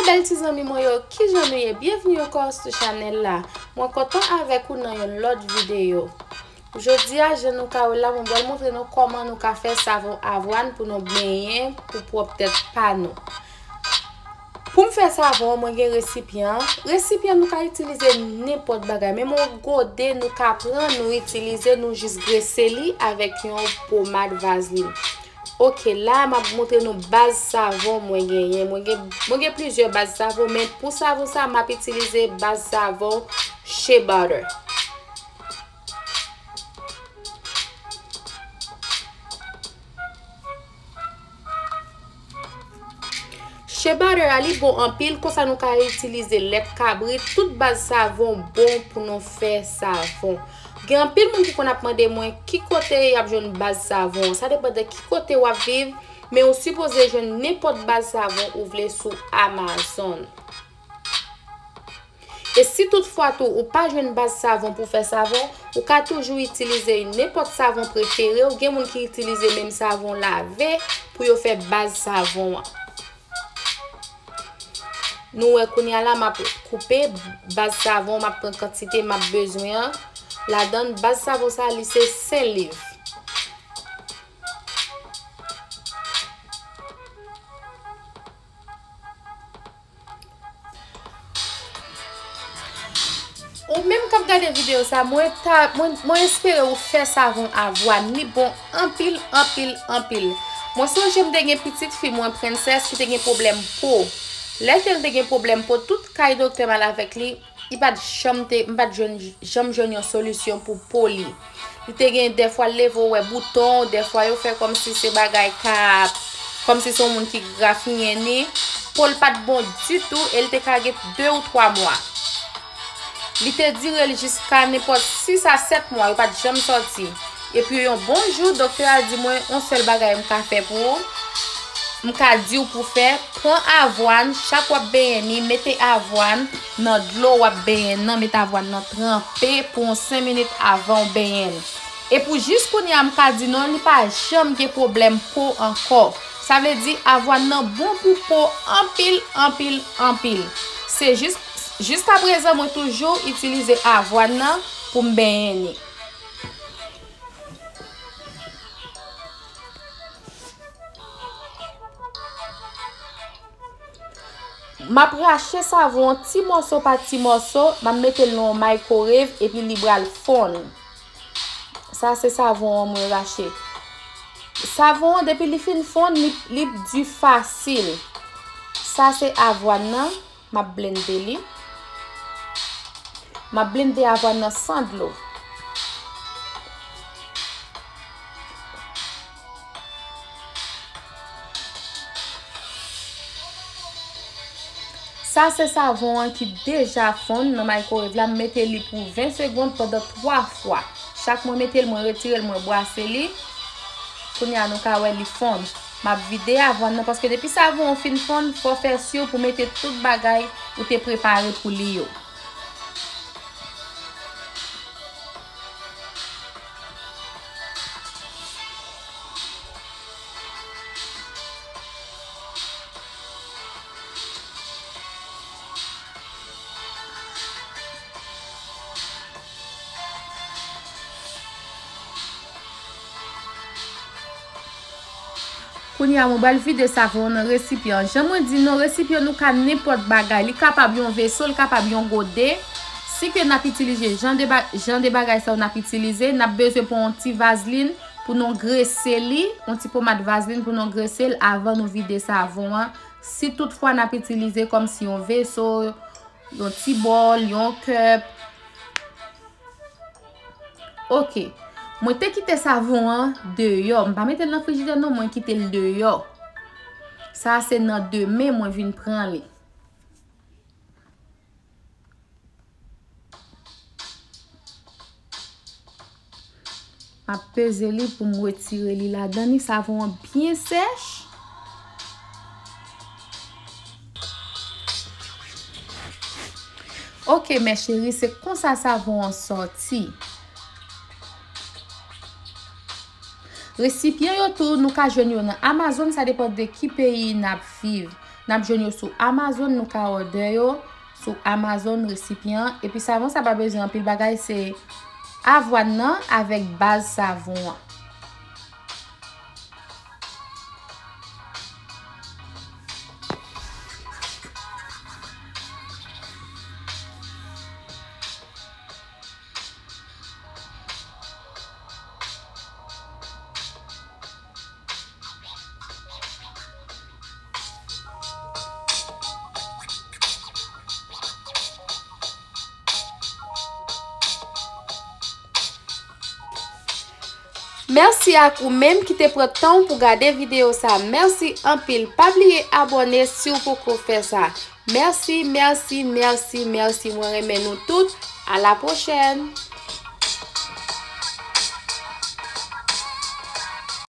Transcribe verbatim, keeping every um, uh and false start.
Bèl ti zanmi mwen yo, kijan nou ye? Byenvni ankò sou chanèl la. Mwen kontan avèk ou nan yon lòt videyo. Jodi a, jan nou ka wè la, mwen pral montre nou kòman nou ka fè savon avwàn pou nou benyen pou pwòp tèt pa nou. Pou m fè savon an, mwen gen resipyan. Resipyan nou ka itilize nenpòt bagay, men yon gode nou ka pran, nou itilize, nou jis grese li avèk yon pomad vazlin. Oke, la m ap montre nou baz savon mwen genyen. Mwen gen, mwen gen plizyè baz savon, men pou savon sa, m ap itilize baz savon Shea Butter. Shea Butter a, li bon anpil, konsa nou ka itilize lèt kabrit, tout baz savon bon pou nou fè savon. Gen anpil moun ki konn ap mande mwen ki kote y ap jwenn baz savon. Sa depann de ki kote w ap viv, men ou sipoze jwenn nenpòt baz savon ou vle sou Amazon. E si toutfwa tou ou pa jwenn baz savon pou fè savon, ou ka toujou itilize nenpòt savon prefere w. Gen moun ki itilize menm savon lave pou yo fè baz savon an. Nou wè kounye a la, m ap koupe baz savon, m ap pran kantite m ap bezwen an ladan l. Baz savon sa, li se senliv. Ou menm k ap gade videyo sa, mwen ta, mwen, mwen espere ou fè savon avwàn. Li bon anpil, anpil, anpil. Mwen sonje m te gen pitit fi mwen, Princess, ki te gen pwoblèm po. Lè ke l te gen pwoblèm po, tout kay doktè m al avèk li, li pa t janm te, m pa t jwenn, janm jwenn yon solisyon pou po li. Li te gen dèfwa l leve w wè bouton, dèfwa yo fè kòmsi se bagay k ap, kòmsi se yon moun ki grafiyen ni. Po l pa t bon ditou e l te ka gen de ou twa mwa. Li te dire l jiska nenpòt sis a sèt mwa, yo pa t janm sòti. Epi yon bon jou, doktè a di mwen, yon sèl bagay m ka fè pou ou, m ka di w pou fè, pran avwàn, chak w ap benyen ni, mete avwàn nan dlo w ap benyen nan, mete avwàn nan tranpe pou yon senk minit avan w benyen l. E pou jis kounye a, m ka di non, li pa janm gen pwoblèm po ankò. Sa vle di, avwàn nan bon pou po anpil, anpil, anpil. Se jis, jiskaprezan, mwen toujou itilize avwàn nan pou m benyen ni. M ap rache savon an ti mòso pa ti mòso, m ap mete l nan yon microwave epi li pral fonn. Sa se savon an mwen rache. Savon an, depi li fin fonn, li, li di fasil. Sa se avwàn nan. M ap blende li. M ap blende avwàn nan san dlo. Sa se savon an ki deja fonn nan microwave la. M mete li pou ven segonn pandan twa fwa. Chak mwen mete l, mwen retire l, mwen bwase li. Kounye a nou ka wè li fonn. M ap vide avwàn nan, paske depi savon an fin fonn, fò w fè si pou mete tout bagay ou te prepare pou li yo. Kounye a, mwen pral vide savon an nan resipyan. Jan mwen di nou, resipyan nou ka nenpòt bagay. Li kapab yon veso, li kapab yon gode. Si ke n ap itilize jan de ba-, jan de bagay sa yo n ap itilize, n ap bezwen pran yon ti vazlin pou nou grese li, yon ti pomad vazlin pou nou grese l avan nou vide savon an. Si toutfwa n ap itilize kòmsi yon veso, yon ti bòl, yon kèp. Oke. Mwen te kite savon an deyò. M pa mete l nan frijidè non, mwen kite l deyò. Sa se nan demen mwen vin pran li. M ap peze li pou m retire li ladan li. Savon an byen sèch. Oke, mè cheri, se konsa savon an sòti. Resipyan yo tou, nou ka jwenn yo nan Amazon, sa depann de ki peyi n ap viv. N ap jwenn yo sou Amazon, nou ka òdè yo sou Amazon, resipyan. Epi savon sa pa bezwen anpil bagay, se avwàn nan avèk baz savon an. Mèsi ak ou menm ki te pran tan w pou gade videyo sa. Mèsi anpil. Pa bliye abòne si w poko fè sa. Mèsi, mèsi, mèsi, mèsi. Mwen renmen nou tout. A la pwochèn.